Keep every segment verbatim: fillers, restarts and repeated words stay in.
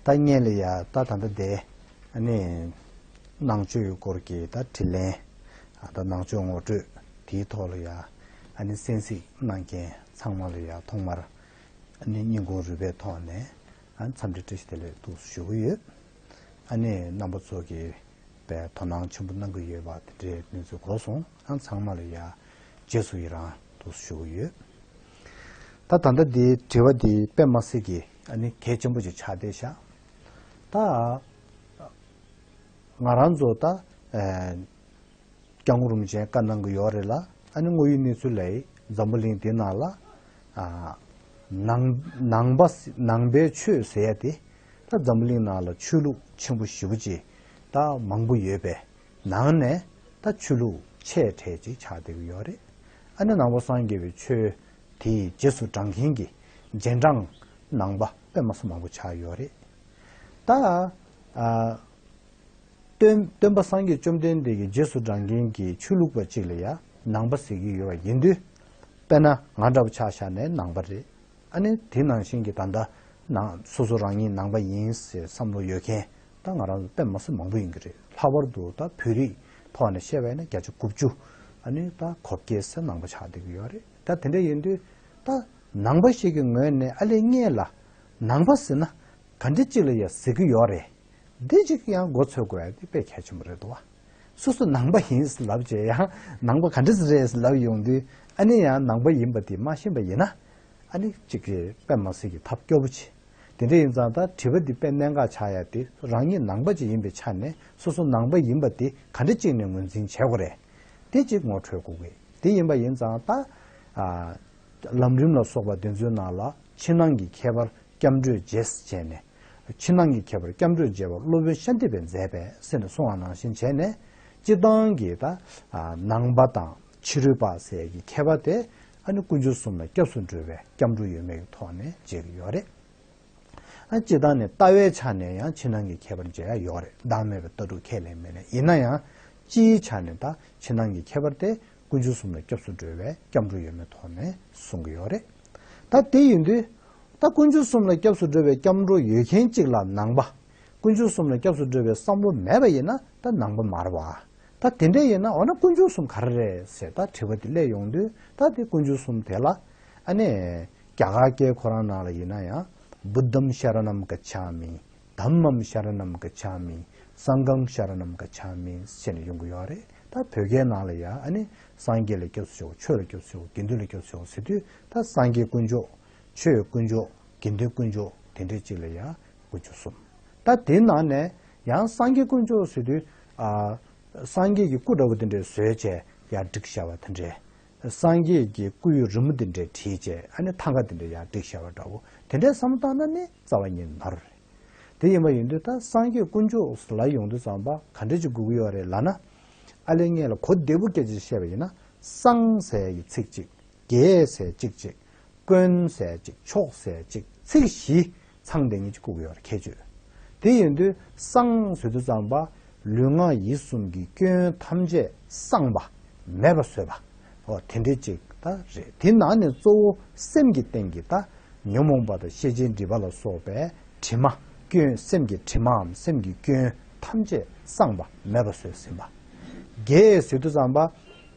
ད་སྔོན་ལ་ཡ་ད་ད་ལྟ་དེ་ཨ་ནི་ནང་ཆོས་ཀྱི་སྐོར་གྱི་ད་དྲིས་ལན། ད་ནང་ཆོས་ངོ་སྤྲོད་དེའི་ཐོག་ལ་ཡ་ཨ་ནི་གསན་གཟིགས་གནང་མཁན་ཚང་མ་ལ་ཡ་ཐོག་མར་ཨ་ནི་སྙིང་ཁུང་རུས་པའི་ཐོག་ནས་ཨ་འཚམས་འདྲི་བཀྲ་ཤིས་བདེ་ལེགས་འདུག་ཞུ་གི་ཡོད། ཨ་ནི་རྣམ་པ་ཚོ་གིས་པའི་དོ་སྣང་ཆེན་པོ་གནང་གི་ཡོད་པ་དེ་འདྲའི་གནས་ཚུལ་གོ་སོང་། ཨ་ཚང་མ་ལ་ཡ་རྗེས་སུ་ཡི་རང་འདུག་ཞུ་གི་ཡོད། ད་ད་ལྟ་འདིའི་དྲི་བ་འདི་དཔེ་མ་སྲིད་ཀྱི་ཨ་ནི་གལ་ཆེན་པོ་ཅིག་ཆགས་བསྡད་ཤག་ད་ང་རང་ཚོ་ད་ཨ་སྐྱབས་མགོན་རིན་པོ་ཆེས་བཀའ་གནང་གི་ཡོད་རེད་ལ། ཨ་ནི་དངོས་ཡོད་གནས་ཚུལ་ལ་འཛམ་བུ་གླིང་འདི་ནང་ལ་ཨ་ནང་ནང་པ་ནང་པའི་ཆོས་ཟེར་ཡ་དེ་ད་འཛམ་བུ་གླིང་ནང་ལ་ཆོས་ལུགས་ཆེན་པོ་ཞེ་པོ་ཅིག་ད་མང་པོ་ཡོད་པའི་ནང་ནས་ད་ཆོས་ལུགས་ཆེ་གྲས་ཅིག་ཆགས་བསྡད་ཀྱི་ཡོད་རེད། ཨ་ནི་ནང་པ་སངས་རྒྱས་པའི་ཆོས་དེའི་རྗེས་སུ་འབྲང་མཁན་གྱི་རྗེས་འབྲང་ནང་པ་དཔེ་མ་སྲིད་མང་པོ་ཆགས་ཡོད་རེད། ད་ཨ་སྟོན་སྟོན་པ་སངས་རྒྱས་བཅོམ་ལྡན་འདས་ཀྱི་རྗེས་སུ་འབྲང་མཁན་གྱི་ཆོས་ལུགས་པ་གཅིག་ལ་ཡ་ནང་པ་ཟེར་གྱི་ཡོད་པ་ཡིན་དུས། དཔེར་ན་ང་འདྲ་པོ་ཆ་བཞག་ནས་ནང་པ་རེད། ཨ་ནི་དེ་ནང་བཞིན་གྱི་ད་ལྟ་ནང་སོ་སོ་རང་ཉིད་ནང་པ་ཡིན་ཟེར་བསམ་བློ་ཡོད་མཁན་ད་ང་རང་ཚོ་དཔེ་མ་སྲིད་མང་པོ་ཡིན་གྱི་རེད། ལྷག་པར་དུ་ད་བོད་རིགས་ཐོག་ནས་བཤད་པ་ཡིན་ན་བརྒྱ་ཆ་དགུ་བཅུ་ཨ་ནི་ད་གོ་བརྒྱད་ཟེར་ནང་པ་ཆགས་བསྡད་ཀྱི་ཡོད་རེད། ད་དེ་འདྲ་ཡིན་དུས་ད་ནང་པ་ཞིག་གི་ངོས་ནས་ཨ་ལས་སྔོན་ལ་ནང་པ་ཟེར་ན་ག་འདྲ་ཅིག་ལ་ཡ་ཟེར་གྱི་ཡོད་རེད། འདི་གཅིག་ཡང་མགོ་ཚོས་དགོས་ཡ་དེ་དཔེ་གལ་ཆེན་པོ་རེད་འདུག་བ། སོ་སོ་ནང་པ་ཡིན་ལབ་བྱས་ཡང་ནང་པ་ག་འདྲ་ཟིག་རེད་ལབ་ཡོང་དུས་ཨ་ནི་ཡང་ནང་པ་ཡིན་པ་དེ་མ་ཤེས་པ་ཡིན་ན་ཨ་ནི་གཅིག་གི་དཔེ་མ་སྲིད་ཀྱི་ཐབས་སྐྱོ་པོ་ཆེ། དེ་འདྲ་ཡིན་ཙང་ད་དྲི་བ་འདི་དཔེ་གནད་འགག་ཆགས་ཡ་དེ་རང་ཉིད་ནང་པ་ཅིག་ཡིན་པའི་ཆ་ནས་སོ་སོ་ནང་པ་ཡིན་པ་དེ་ག་འདྲ་གཅིག་ནས་ངོས་འཛིན་བྱེད་དགོས་རེད། དེ་གཅིག་ངོ་འཕྲོད་དགོས་ཀྱི་དེ་ཡིན་པ་ཡིན་ཙང་ད་ཨ་ལམ་རིམ་ལ་སོགས་པ་འདི་ཚོའི་ནང་ལ་ཕྱི་ནང་གི་ཁྱད་པར་སྐྱབས་འགྲོས་རྗེས་བྱས་ནས། ཕྱི་ནང་གི་ཁྱད་པར་སྐྱབས་འགྲོས་རྒྱས་པ་སློབ་དཔོན་ཤཱནྟི་པས་མཛད་པས་ཟེར་ནས་གསུངས་པ་ནང་བཞིན་བྱས་ནས། སྤྱིར་བཏང་གི་ད་ནང་པ་དང་ཕྱི་རོལ་པ་ཟེར་ཡ་གི་ཁྱད་པར་དེ་ཨ་ནི་དཀོན་མཆོག་གསུམ་ལ་སྐྱབས་སུ་འགྲོ་བའི་སྐྱབས་འགྲོ་ཡོད་མེད་ཀྱི་ཐོག་ནས་འབྱེད་ཀྱི་ཡོད་རེད། ཨ་སྤྱིར་བཏང་ནས་ལྟ་བའི་ཆ་ནས་ཡང་ཕྱི་ནང་གི་ཁྱད་པར་འབྱེད་ཡ་ཡོད་རེད། བདག་མེད་པའི་ལྟ་གྲུབ་ཁས་ལེན་མིན་ལ་ཡིན་ན་ཡང་སྤྱིའི་ཆ་ནས་ད་ཕྱི་ནང་གི་ཁྱད་པར་དེ་དཀོན་མཆོག་གསུམ་ལ་སྐྱབས་སུ་འགྲོ་བའི་སྐྱབས་འགྲོ་ཡོད་མེད་ཐོག་ནས་གསུང་གི་ཡོད་རེད། ད་དེ་ཡིན་དུས། ད་དཀོན་མཆོག་གསུམ་ལ་སྐྱབས་སུ་འགྲོ་བའི་སྐྱབས་འགྲོ་ཡོད་མཁན་གཅིག་ལ་ནང་པ། དཀོན་མཆོག་གསུམ་ལ་སྐྱབས་སུ་འགྲོ་བའི་བསམ་བློ་མེད་པ་ཡིན་ན་ད་ནང་པ་མ་རེད་བ། ད་དེ་འདྲ་ཡིན་ན་འོ་ན་དཀོན་མཆོག་གསུམ་ག་རེ་རེད་ཟེར་ད་དྲི་བ་དེ་སླེབས་ཡོང་དུས་ད་དེ་དཀོན་མཆོག་གསུམ་དེ་ལ་ཨ་ནི་རྒྱ་གར་སྐད་ཁོ་རང་ནང་ལ་ཡིན་ན་ཡང་བུདྡྷམ་ཤ་ར་ནམ་ག་ཆ་མི། དམམ་ཤ་ར་ནམ་ག་ཆ་མི། སང་གྷམ་ཤ་ར་ནམ་ག་ཆ་མི་ཟེར་ནས་ཡོང་གི་ཡོད་རེད། ད་བོད་སྐད་ནང་ལ་ཡང་ཨ་ནི་སངས་རྒྱས་ལ་སྐྱབས་སུ་མཆིའོ། ཆོས་ལ་སྐྱབས་སུ་མཆིའོ། དགེ་འདུན་ལ་སྐྱབས་སུ་མཆིའོ་ཟེར་དུས་ད་སངས་རྒྱས་དཀོན་མཆོག་ཆོས་དཀོན་མཆོག་དགེ་འདུན་དཀོན་མཆོག་དེ་འདྲའི་གཅིག་ལ་ཡང་དཀོན་མཆོག་གསུམ། ད་དེའི་ནང་ནས་ཡང་སངས་རྒྱས་དཀོན་མཆོག་ཟེར་དུས་ཨ་སངས་རྒྱས་ཀྱི་སྐུ་འདྲ་བོ་དེ་འདྲ་བཟོས་བྱས་ཡར་བསྒྲིགས་བཞག་པ་དེ་འདྲས། སངས་རྒྱས་ཀྱི་སྐུའི་རི་མོ་དེ་འདྲས་བྲིས་བྱས་ཨ་ནི་ཐང་ག་དེ་འདྲས་ཡར་བསྒྲིགས་བཞག་པ་འདྲ་བོ་དེ་འདྲས་བསམ་བློ་བཏང་ན་ནི་རྩ་བ་ཉིད་ནོར་རེད། དེ་ཡིན་པ་ཡིན་དུས་ད་སངས་རྒྱས་དཀོན་མཆོག་ལབ་ཡོང་དུས་ཙམ་པ་ག་འདྲ་ཅིག་དགོས་ཀྱི་ཡོད་རེད་ལབ་ན། ཨ་ལས་སྔོན་ལ་གོ་བདེ་པོ་སྐད་ཆ་བཤད་པ་ཡིན་ན་སངས་ཟེར་ཡ་གི་ཚིག་གཅིག་རྒྱས་ཟེར་ཡ་གཅིག་གཅིག་དཀོན་ཟེར་ཡ་གཅིག་མཆོག་ཟེར་ཡ་གཅིག་ཚིག་བཞི་ཚང་བསྡད་མཁན་ཅིག་དགོས་ཀྱི་ཡོད་རེད་ཁྱད་ཆོས། དེ་ཡིན་དུས་སངས་ཟེར་དུས་ཙམ་པ་ལུས་ངག་ཡིད་གསུམ་གྱི་སྐྱོན་ཐམས་ཅད་སངས་པ་མེད་པ་བཟོས་པ། ཨོ་དེ་འདྲའི་ཅིག་ད་རེད། དེ་ནང་ནས་གཙོ་བོ་སེམས་ཀྱི་སྟེང་གི་ད་ཉོན་མོངས་པ་དང་ཤེས་བྱའི་སྒྲིབ་པ་ལ་སོགས་པའི་དྲི་མ་སྐྱོན་སེམས་ཀྱི་དྲི་མའམ་སེམས་ཀྱི་སྐྱོན་ཐམས་ཅད་སངས་པ་མེད་པ་བཟོས་ཟིན་པ། རྒྱས་ཟེར་དུས་ཙམ་པ་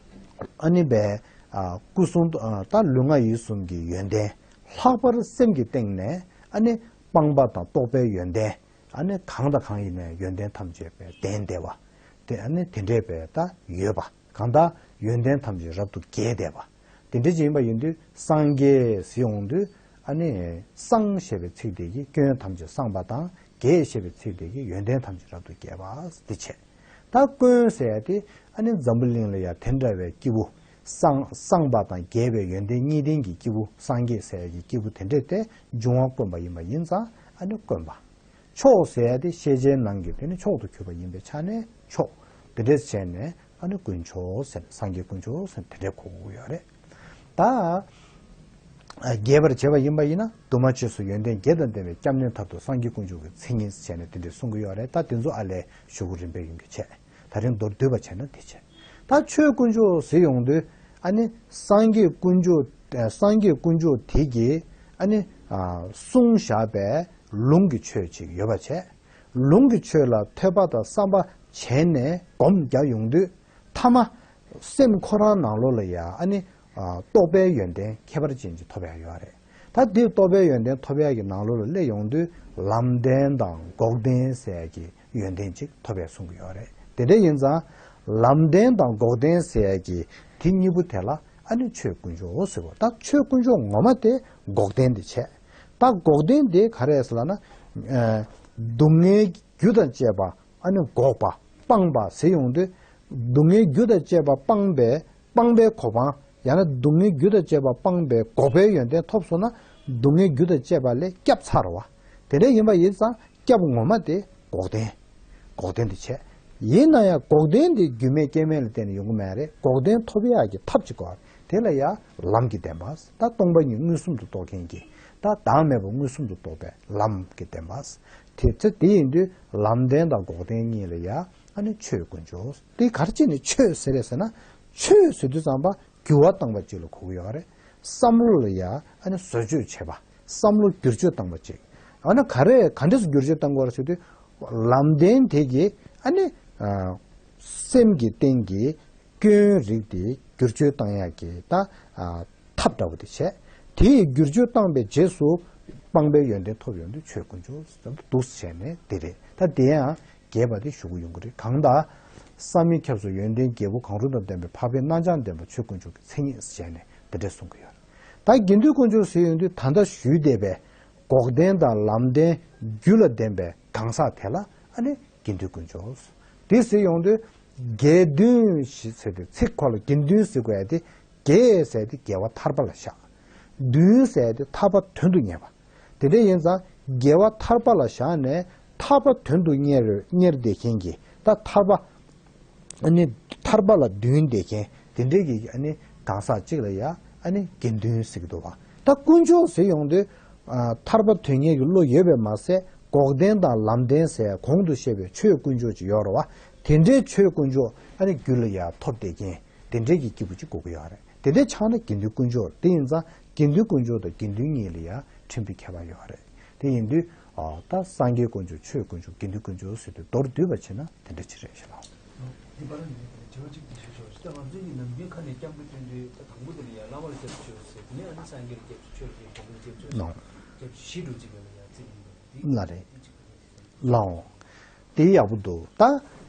ཨ་ནི་བས་ཨ་སྐུ་གསུང་ཨ་ད་ལུས་ངག་ཡིད་གསུམ་གྱི་ཡོན་ཏན་ལྷག་པར་སེམས་ཀྱི་སྟེང་ནས་ཨ་ནི་སྤངས་པ་དང་རྟོགས་པའི་ཡོན་ཏན། ཨ་ནི་གང་དང་གང་ཡིན་ནའི་ཡོན་ཏན་ཐམས་ཅད་པའི་ལྡན་བསྡད་པ། དེ་ཨ་ནི་དེ་འདྲས་པའི་ད་ཡོད་པ། གང་ལྟར་ཡོན་ཏན་ཐམས་ཅད་རབ་ཏུ་རྒྱས་བསྡད་པ། དེ་འདྲས་ཅིག་ཡིན་པ་ཡིན་དུས་སངས་རྒྱས་ཟེར་ཡོང་དུས་ཨ་ནི་སངས་ཞེས་པའི་ཚིག་དེ་གིས་སྐྱོན་ཐམས་ཅད་སངས་པ་དང་རྒྱས་ཞེས་པའི་ཚིག་དེ་གིས་ཡོན་ཏན་ཐམས་ཅད་རབ་ཏུ་རྒྱས་པ་འདི་བྱས། ད་དཀོན་ཟེར་ཡ་དེ་ཨ་ནི་འཛམ་བུ་གླིང་ལ་ཡང་དེ་འདྲ་བའི་སྐྱེས་བུ་སངས་སངས་པ་དང་རྒྱས་པའི་ཡོན་ཏན་གཉིས་ལྡན་གྱི་སྐྱེས་བུ་སངས་རྒྱས་ཟེར་ཡ་གི་སྐྱེས་བུ་དེ་འདྲས་དེ་འབྱུང་བ་དཀོན་པ་ཡིན་པ་ཡིན་ཙང་ཨ་ནི་དཀོན་པ། མཆོག་ཟེར་ཡ་དེ་ཤེས་བྱའི་ནང་གི་དེ་ནི་མཆོག་ཏུ་གྱུར་པ་ཡིན་པའི་ཆ་ནས་མཆོག་དེ་འདྲས་བྱས་ནས་ཨ་ནི་དཀོན་མཆོག་ཟེར་ནས་སངས་རྒྱས་དཀོན་མཆོག་ཟེར་ནས་དེ་འདྲས་གོ་དགོས་ཡོད་རེད། ད་རྒྱས་པར་བྱས་པ་ཡིན་པ་ཡིན་ན་འདུས་མ་བྱས་སུ་ཡོན་ཏན་བརྒྱད་དང་ལྡན་པའི་སྐྱབས་གནས་མཐར་ཐུག་སངས་རྒྱས་དཀོན་མཆོག་གི་མཚན་ཉིད་བྱས་ནས་དེ་འདྲས་གསུང་གི་ཡོད་རེད། ད་དེ་ཚོ་ཨ་ལས་ཞུ་གི་རིམ་པས་ཡོང་གི་བྱས། ད་རིང་མདོར་བསྡུས་པ་བྱས་ན་དེ་བྱས། ད་ཆོས་དཀོན་མཆོག་ཟེར་ཡོང་དུས་ཨ་ནི་སངས་རྒྱས་དཀོན་མཆོག་སངས་རྒྱས་དཀོན་མཆོག་དེ་གིས་ཨ་ནི་གསུངས་བཞག་པའི་ ལུང་གི་ཆོས་ཅིག་ཡོད་པ་བྱས། ལུང་གི་ཆོས་ལ་ཐོས་པ་དང་བསམ་པ་བྱས་ནས་སྒོམ་རྒྱག་ཡོང་དུས། ཐ་མ་སེམས་ཁོ་རང་ནང་ལོགས་ལ་ཡ་ཨ་ནི་རྟོགས་པའི་ཡོན་ཏན་ཁྱད་པར་ཅན་ཅིག་ཐོབ་ཡ་ཡོད་རེད། ད་འདི་རྟོགས་པའི་ཡོན་ཏན་ཐོབ་ཡ་གི་ནང་ལོགས་ལ་སླེབས་ཡོང་དུས། ལམ་བདེན་དང་འགོག་བདེན་ཟེར་ཡ་གི་ཡོན་ཏན་ཅིག་ཐོབ་ཡ་གསུང་གི་ཡོད་རེད། དེ་འདྲ་ཡིན་ཙང་། ལམ་བདེན་དང་འགོག་བདེན་ཟེར་ཡ་གི་དེ་གཉིས་པོ་དེ་ལ་ཨ་ནི་ཆོས་དཀོན་མཆོག་ཟེར་བ། ད་ཆོས་དཀོན་མཆོག་ངོ་མ་དེ་འགོག་བདེན་དེ་བྱས། ད་འགོག་བདེན་དེ་ག་རེ་རེད་ཟེར་ལབ་ན། ཨ་སྡུག་བསྔལ་རྒྱུ་དང་བཅས་པ་ཨ་ནི་འགོག་པ། སྤངས་པ་ཟེར་ཡོང་དུས། སྡུག་བསྔལ་རྒྱུ་དང་བཅས་པ་སྤངས་པའི་སྤངས་པའི་གོ་འཕང་། ཡང་ན་སྡུག་བསྔལ་རྒྱུ་དང་བཅས་པ་སྤངས་པའི་འགོག་པའི་ཡོན་ཏན་ཐོབ་སོང་ན། སྡུག་བསྔལ་རྒྱུ་དང་བཅས་པ་ལས་སྐྱབས་ཚར་བ། དེ་འདྲ་ཡིན་པ་ཡིན་ཙང་། སྐྱབས་ངོ་མ་དེ་འགོག་བདེན། འགོག་བདེན་དེ་བྱས། ཡིན་ན་ཡང་འགོག་བདེན་དེ་རྒྱུ་མེད་རྐྱེན་མེད་ལ་བརྟེན་ནས་ཡོང་གི་མ་རེད། འགོག་བདེན་ཐོབ་ཡག་གི་ཐབས་ཅིག་དགོས། དེ་ལ་ཡང་ལམ་གྱི་བདེན་པ། ད་སྟོང་པ་ཉིད་མངོན་སུམ་དུ་རྟོགས་མཁན་གྱི། ད་བདག་མེད་པ་མངོན་སུམ་དུ་རྟོགས་པའི་ལམ་གྱི་བདེན་པ། དེ་ཚེ་དེ་ཡིན་དུས་ལམ་བདེན་དང་འགོག་བདེན་གཉིས་ལ་ཡང་ཨ་ནི་ཆོས་དཀོན་མཆོག། དེ་ག་རེ་བྱས་ནས་ཆོས་ཟེར་རེད་ཟེར་ན། ཆོས་ཟེར་དུས་ཙམ་པ་འགྱུར་བ་བཏང་བ་ཅིག་ལ་གོ་གི་ཡོད་རེད། བསམ་བློ་ལ་ཡང་ཨ་ནི་བཟོ་བཅོས་བྱེད་པ། བསམ་བློ་བསྒྱུར་བཅོས་བཏང་བ་ཅིག། ཨ་ནི་ག་རེ་ག་འདྲས་སེ་བསྒྱུར་བཅོས་བཏང་དགོས་རེད་ཟེར་དུས། ལམ་བདེན་དེ་གིས་ཨ་ནི་ཨ་སེམས་ཀྱི་སྟེང་གི་སྐྱོན་རིགས་དེ་བསྒྱུར་བཅོས་བཏང་ཡག་གི་ད་ཨ་ཐབས་འདྲ་བོ་དེ་བྱས། དེ་ཡིས་བསྒྱུར་བཅོས་བཏང་པའི་རྗེས་སུ་སྤངས་པའི་ཡོན་ཏན་ཐོབ་ཡོང་དུས་ཆོས་དཀོན་མཆོག་ཟེར་འདུག་བྱས་ནས་དེ་རེད། ད་དེ་ཡང་རྒྱས་པ་དེ་ཞུ་གི་ཡོང་གི་རེད། གང་ལྟར་བསམ་ཡས་ཁྱབ་སོགས་ཡོན་ཏན་བརྒྱད་པོ་གང་རུང་དང་ལྡན་པའི་འཕགས་པའི་རྣམ་གྲངས་ལྡན་པ་ཆོས་དཀོན་མཆོག་གི་མཚན་ཉིད་ཟེར་ནས་འདི་འདྲས་གསུང་གི་ཡོད། ད་དགེ་འདུན་དཀོན་མཆོག་ཟེར་ཡོང་དུས། ད་ལྟ་ཞུས་བསྡད་པའི་འགོག་བདེན་དང་ལམ་བདེན་རྒྱུ་ལ་ལྡན་པའི་གང་ཟག་དེ་ལ་ཨ་ནི་དགེ་འདུན་དཀོན་མཆོག་དེ་ཟེར་ཡོང་དུས། དགེ་འདུན་ཞེས་ཟེར་ཏེ་ཚིག་ཁོ་ལ་དགེ་འདུན་ཟེར་དགོས་ཡ་དེ། དགེ་ཟེར་དེ་དགེ་བ་ཐར་པ་ལ་བཞག། འདུན་ཟེར་དེ་ཐར་པ་དོན་དུ་གཉེར་བ། དེ་འདྲ་ཡིན་ཙང་དགེ་བ་ཐར་པ་ལ་བཞག་ནས་ཐར་པ་དོན་དུ་གཉེར་གཉེར་བསྡད་མཁན་གྱི་ད་ཐར་པ། ཨ་ནི་ཐར་པ་ལ་འདུན་བསྡད་མཁན་དེ་འདྲའི་གི་ཨ་ནི་གང་ཟག་ཅིག་ལ་ཡ་ཨ་ནི་དགེ་འདུན་ཟེར་གི་འདུག་བ། ད་དཀོན་མཆོག་ཟེར་ཡོང་དུས། ཨ་ཐར་པ་དོན་གཉེར་གྱི་བློ་ཡོད་པས་མ་ཟད། འགོག་བདེན་དང་ལམ་བདེན་ཟེར་གོང་དུ་བཤད་པའི་ཆོས་དཀོན་མཆོག་ཅིག་ཡོད་རེད་བ། དེ་འདྲའི་ཆོས་དཀོན་མཆོག་ཨ་ནི་རྒྱུད་ལ་ཡ་ཐོབ་བསྡད་མཁན་དེ་འདྲའི་གི་སྐྱེས་བུ་ཅིག་དགོས་ཀྱི་ཡོད་རེད། དེ་འདྲའི་ཆགས་ན་དགེ་འདུན་དཀོན་མཆོག་དེ་ཡིན་ཙང་། དགེ་འདུན་དཀོན་མཆོག་དང་དགེ་འདུན་གཉིས་ལ་ཡང་ཕྲན་བུའི་ཁྱད་པར་ཡོད་རེད། དེ་ཡིན་དུས། ཨ་ད་སངས་རྒྱས་དཀོན་མཆོག་ཆོས་དཀོན་མཆོག་དགེ་འདུན་དཀོན་མཆོག་ཟེར་དུས་མདོར་བསྡུས་པ་བྱས་ན་དེ་འདྲ་ཅིག་རེད་ཤག་ལགས། དེ་བར་ནས་དྲི་བ་གཅིག་དེ་ཞུ་ཆོག་ད་ང་ཚོའི་ནམ་རྒྱུན་ཁ་ནས་སྐྱབས་འགྲོ་སྟོན་དུས། ད་དང་པོ་དེ་ལ་ཡང་བླ་མ་ལ་སྐྱབས་སུ་མཆིའོ་ཟེར། དེ་ནས་ཨ་ནི་སངས་རྒྱས་ལ་སྐྱབས་སུ་མཆིའོ་ཟེར། དེ་ནས་སྐྱབས་སུ་མཆིའོ་ཟེར། སྐྱབས་སུ་མཆིའོ་ཟེར། སྐྱབས་སུ་མཆིའོ་ཟེར། ལགས་རེད། ལགས་འོང་། དེ་ཡག་པོ་འདུག་ད་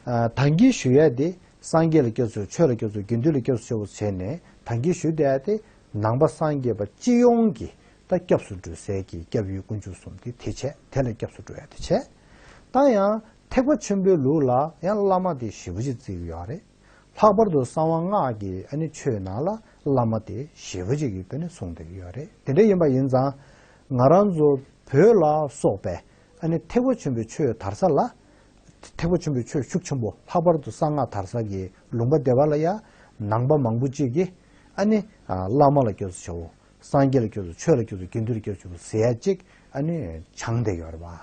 ཨ་ད་གིན་ཞུ་ཡ་དེ། སངས་རྒྱས་ལ་སྐྱབས་སུ། ཆོས་ལ་སྐྱབས་སུ། དགེ་འདུན་ལ་སྐྱབས་སུ་མཆིའོ་ཟེར་ནས་ད་གིན་ཞུ་བསྡད་ཡ་དེ། ནང་པ་སངས་རྒྱས་པ་སྤྱི་ཡོངས་ཀྱི་ད་སྐྱབས་སུ་འགྲོ་སའི་གི་སྐྱབས་ཡུལ་དཀོན་མཆོག་གསུམ་དེ་དེ་བྱས། དེ་ལ་སྐྱབས་སུ་འགྲོ་ཡ་དེ་བྱས། ད་ཡང་ཐེག་པ་ཆེན་པོའི་ལུགས་ལ་ཡང་བླ་མ་དེ་ཞེ་པོ་ཅིག་བརྩི་གི་ཡོད་རེད། ལྷག་པར་དུ་གསང་བ་སྔགས་ཀྱི་ཨ་ནི་ཆོས་ནང་ལ་བླ་མ་དེ་ཞེ་པོ་ཅིག་གི་སྒོ་ནས་གསུངས་བསྡད་ཀྱི་ཡོད་རེད། དེ་འདྲ་ཡིན་པ་ཡིན་ཙང་། ང་རང་ཚོ་བོད་ལ་སོགས་པའི་ཨ་ནི་ཐེག་པ་ཆེན་པོའི་ཆོས་དར་ས་ལ། ཐེག་པ་ཆེན་པོའི་ཆོས་ཤུགས་ཆེན་པོ། ལྷག་པར་དུ་གསང་སྔགས་དར་ས་གི་ལུང་པ་སྡེ་པ་ལ་ཡ་ནང་པ་མང་པོ་ཅིག་གིས་ཨ་ནི་ཨ་བླ་མ་ལ་སྐྱབས་སུ་མཆིའོ། སངས་རྒྱས་ལ་སྐྱབས་སུ། ཆོས་ལ་སྐྱབས་སུ། དགེ་འདུན་ལ་སྐྱབས་སུ་མཆིའོ་ཟེར་ཡ་ཅིག་ཨ་ནི་བྱུང་བསྡད་ཡོད་རེད་བ།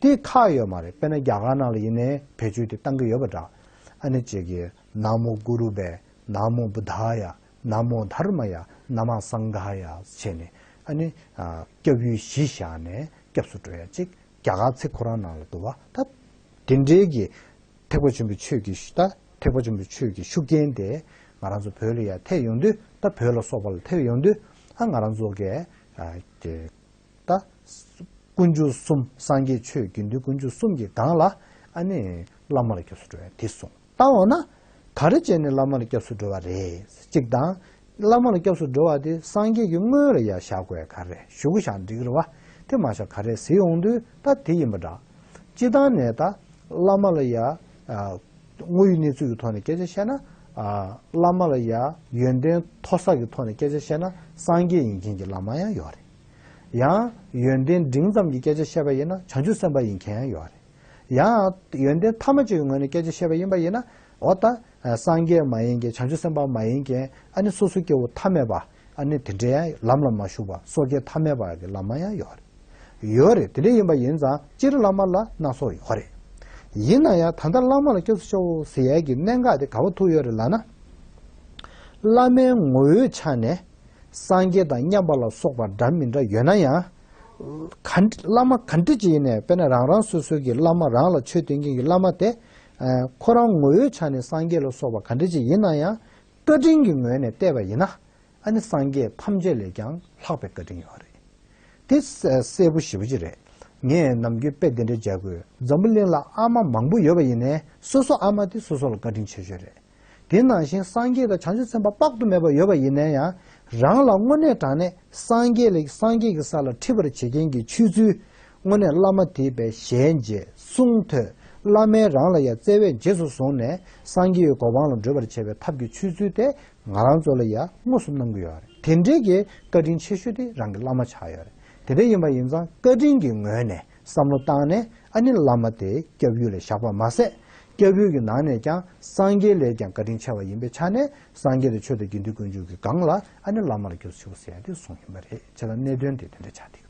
དེ་ཁག་ཡོད་མ་རེད། དཔེར་ན་རྒྱ་གར་ནང་ལ་ཡིན་ནའི་བེད་སྤྱོད་དེ་བཏང་གི་ཡོད་པ་འདྲ། ཨ་ནི་ཅིག་གིས་ན་མོ་གུ་རུ་བྷྱ། ན་མོ་བུདྡྷཱ་ཡ། ན་མོ་དྷརྨཱ་ཡ། ན་མོ་སངྒྷཱ་ཡ་བྱས་ནས། ཨ་ནི་ཨ་སྐྱབས་ཡུལ་གཞི་བཞག་ནས་སྐྱབས་སུ་འགྲོ་ཡ་ཅིག་རྒྱ་གར་ཚིག་ཁོ་རང་ནང་ལ་འདུག་བ། ད་དེ་འདྲའི་གི་ཐེག་པ་ཆེན་པོའི་ཆོས་ཀྱི་ད་ཐེག་པ་ཆེན་པོའི་ཆོས་ཀྱི་ཤུགས་རྐྱེན་དེ་ང་རང་ཚོ་བོད་ལ་ཡ་ཐེབས་ཡོང་དུས། ད་བོད་ལ་སོགས་པ་ལ་ཐེབས་ཡོང་དུས། ཨ་ང་རང་ཚོ་གི་ཨ་དེ་ད་དཀོན་མཆོག་གསུམ། སངས་རྒྱས་ཆོས་དགེ་འདུན་དཀོན་མཆོག་གསུམ་གྱི་སྒང་ལ་ཨ་ནི་བླ་མ་ལ་སྐྱབས་སུ་འགྲོ་ཡ་དེ་གསུངས། ད་འོ་ན་ག་རེ་བྱས་ནས་བླ་མ་ལ་སྐྱབས་སུ་འགྲོ་བ་རེད། གཅིག་དང་། བླ་མ་ལ་སྐྱབས་སུ་འགྲོ་བ་དེ་སངས་རྒྱས་ཀྱི་དངོས་ལ་ཡ་བཞག་དགོས་ཡ་ག་རེ་རེད། གཞུག་གུ་བཞག་འགྲིག་གི་རེད་བ། དེ་མ་བཞག་ག་རེ་ཟེར་ཡོང་དུས། ད་དེ་ཡིན་པ་འདྲ། སྤྱིར་བཏང་ནས་ད་བླ་མ་ལ་ཡ་ཨ་དངོས་ཡོད་གནས་ཚུལ་གྱི་ཐོག་ནས་སྐད་ཆ་བཤད་ན། ཨ་བླ་མ་ལ་ཡ་ཡོན་ཏན་མཐོ་ས་གི་ཐོག་ནས་སྐད་ཆ་བཤད་ན་སངས་རྒྱས་ཡིན་མཁན་གྱི་བླ་མ་ཡང་ཡོད་རེད། ཡང་ཡོན་ཏན་འབྲིང་ཙམ་གྱི་སྐད་ཆ་བཤད་པ་ཡིན་ན་བྱང་ཆུབ་སེམས་དཔའ་ཡིན་མཁན་ཡང་ཡོད་རེད། ཡང་ཡོན་ཏན་ཐ་མ་གཅིག་གི་ངོས་ནས་སྐད་ཆ་བཤད་པ་ཡིན་པ་ཡིན་ན། འོ་ད་སངས་རྒྱས་མ་ཡིན་མཁན། བྱང་ཆུབ་སེམས་དཔའ་མ་ཡིན་མཁན། ཨ་ནི་སོ་སོ་སྐྱེ་བོ་ཐ་མལ་པ། ཨ་ནི་དེ་འདྲའི་ཡང་ལམ་ལ་མ་ཞུགས་པ་སོ་སྐྱེ་ཐ་མལ་པ་གི་བླ་མ་ཡང་ཡོད་རེད། ཡོད་རེད། དེ་འདྲ་ཡིན་པ་ཡིན་ཙང་སྤྱིར་བླ་མ་ལ་སྣ་ཚོགས་ཡོད་རེད། ཡིན་ན་ཡང་ད་ལྟ་བླ་མ་ལ་སྐྱབས་སུ་མཆིའོ་ཟེར་ཡས་ཀྱི་གནད་འགག་དེ་ག་པར་ཐུག་ཡོད་རེད་ལབ་ན། བླ་མའི་ངོ་བོའི་ཆ་ནས་སངས་རྒྱས་དང་མཉམ་པ་ལ་སོགས་པ་འདྲ་མི་འདྲ་ཡོད་ན་ཡང་། ག་འདྲ་བླ་མ་ག་འདྲ་ཅིག་ཡིན་ནའི་དཔེར་ན་རང་རང་སོ་སོའི་གི་བླ་མ་རང་ལ་ཆོས་སྟོན་མཁན་གྱི་བླ་མ་དེ་ཁོ་རང་ངོ་བོའི་ཆ་ནས་སངས་རྒྱས་ལ་སོགས་པ་ག་འདྲ་ཅིག་ཡིན་ན་ཡང་བཀའ་དྲིན་གྱི་ངོས་ནས་བལྟས་པ་ཡིན་ན་ཨ་ནི་སངས་རྒྱས་ཐམས་ཅད་ལས་ཀྱང་ལྷག་པའི་བཀའ་དྲིན་ཡོད་རེད། དེ་གསལ་པོ་ཞེ་པོ་ཅིག་རེད། ངས་ནམ་རྒྱུན་དཔེ་འདི་འདྲ་བྱ་དགོས། འཛམ་བུ་གླིང་ལ་ཨ་མ་མང་པོ་ཡོད་པ་ཡིན་ནའི་སོ་སོ་ཨ་མ་དེ་སོ་སོ་ལ་བཀའ་དྲིན་ཆེ་ཤོས་རེད། དེ་ནང་བཞིན་སངས་རྒྱས་དང་བྱང་ཆུབ་སེམས་དཔའ་དཔག་ཏུ་མེད་པ་ཡོད་པ་ཡིན་ན་ཡང་རང་ལ་དངོས་གནས་དྲང་གནས་སངས་རྒྱས་ལས་སངས་རྒྱས་ཀྱི་ས་ལ་ཁྲིད་པར་བྱེད་མཁན་གྱི་ཆོས་ཚུལ། དངོས་གནས་བླ་མ་དེས་པའི་ཞལ་མཇལ་གསུང་ཐོས། བླ་མས་རང་ལ་ཡང་བརྩེ་བས་རྗེས་སུ་བཟུང་ནས་སངས་རྒྱས་ཀྱི་གོ་འཕང་ལ་བགྲོད་པར་བྱེད་པའི་ཐབས་ཀྱི་ཆོས་ཚུལ་དེ་ང་རང་ཚོ་ལ་ཡང་དངོས་སུ་གནང་གི་ཡོད་རེད། དེ་འདྲའི་གི་བཀའ་དྲིན་ཆེ་ཤོས་དེ་རང་གི་བླ་མ་ཆགས་ཡོད་རེད། དེ་འདྲ་ཡིན་པ་ཡིན་ཙང་བཀའ་དྲིན་གྱི་ངོས་ནས་བསམ་བློ་བཏང་ནས་ཨ་ནི་བླ་མ་དེ་སྐྱབས་ཡུལ་ལ་བཞག་པ་མ་ཟད། སྐྱབས་ཡུལ་གྱི་ནང་ནས་ཀྱང་སངས་རྒྱས་ལས་ཀྱང་བཀའ་དྲིན་ཆེ་བ་ཡིན་པའི་ཆ་ནས་སངས་རྒྱས་དང་ཆོས་དང་དགེ་འདུན་ཀུན་འབྱུང་གི་སྒང་ལ་ཨ་ནི་བླ་མ་ལ་སྐྱབས་སུ་མཆིའོ་ཟེར་ཡ་དེ་གསུངས་ཡིན་པ་རེད། བྱས་ཙང་གནད་དོན་དེ་དེ་འདྲ་ཆགས་ཏེ།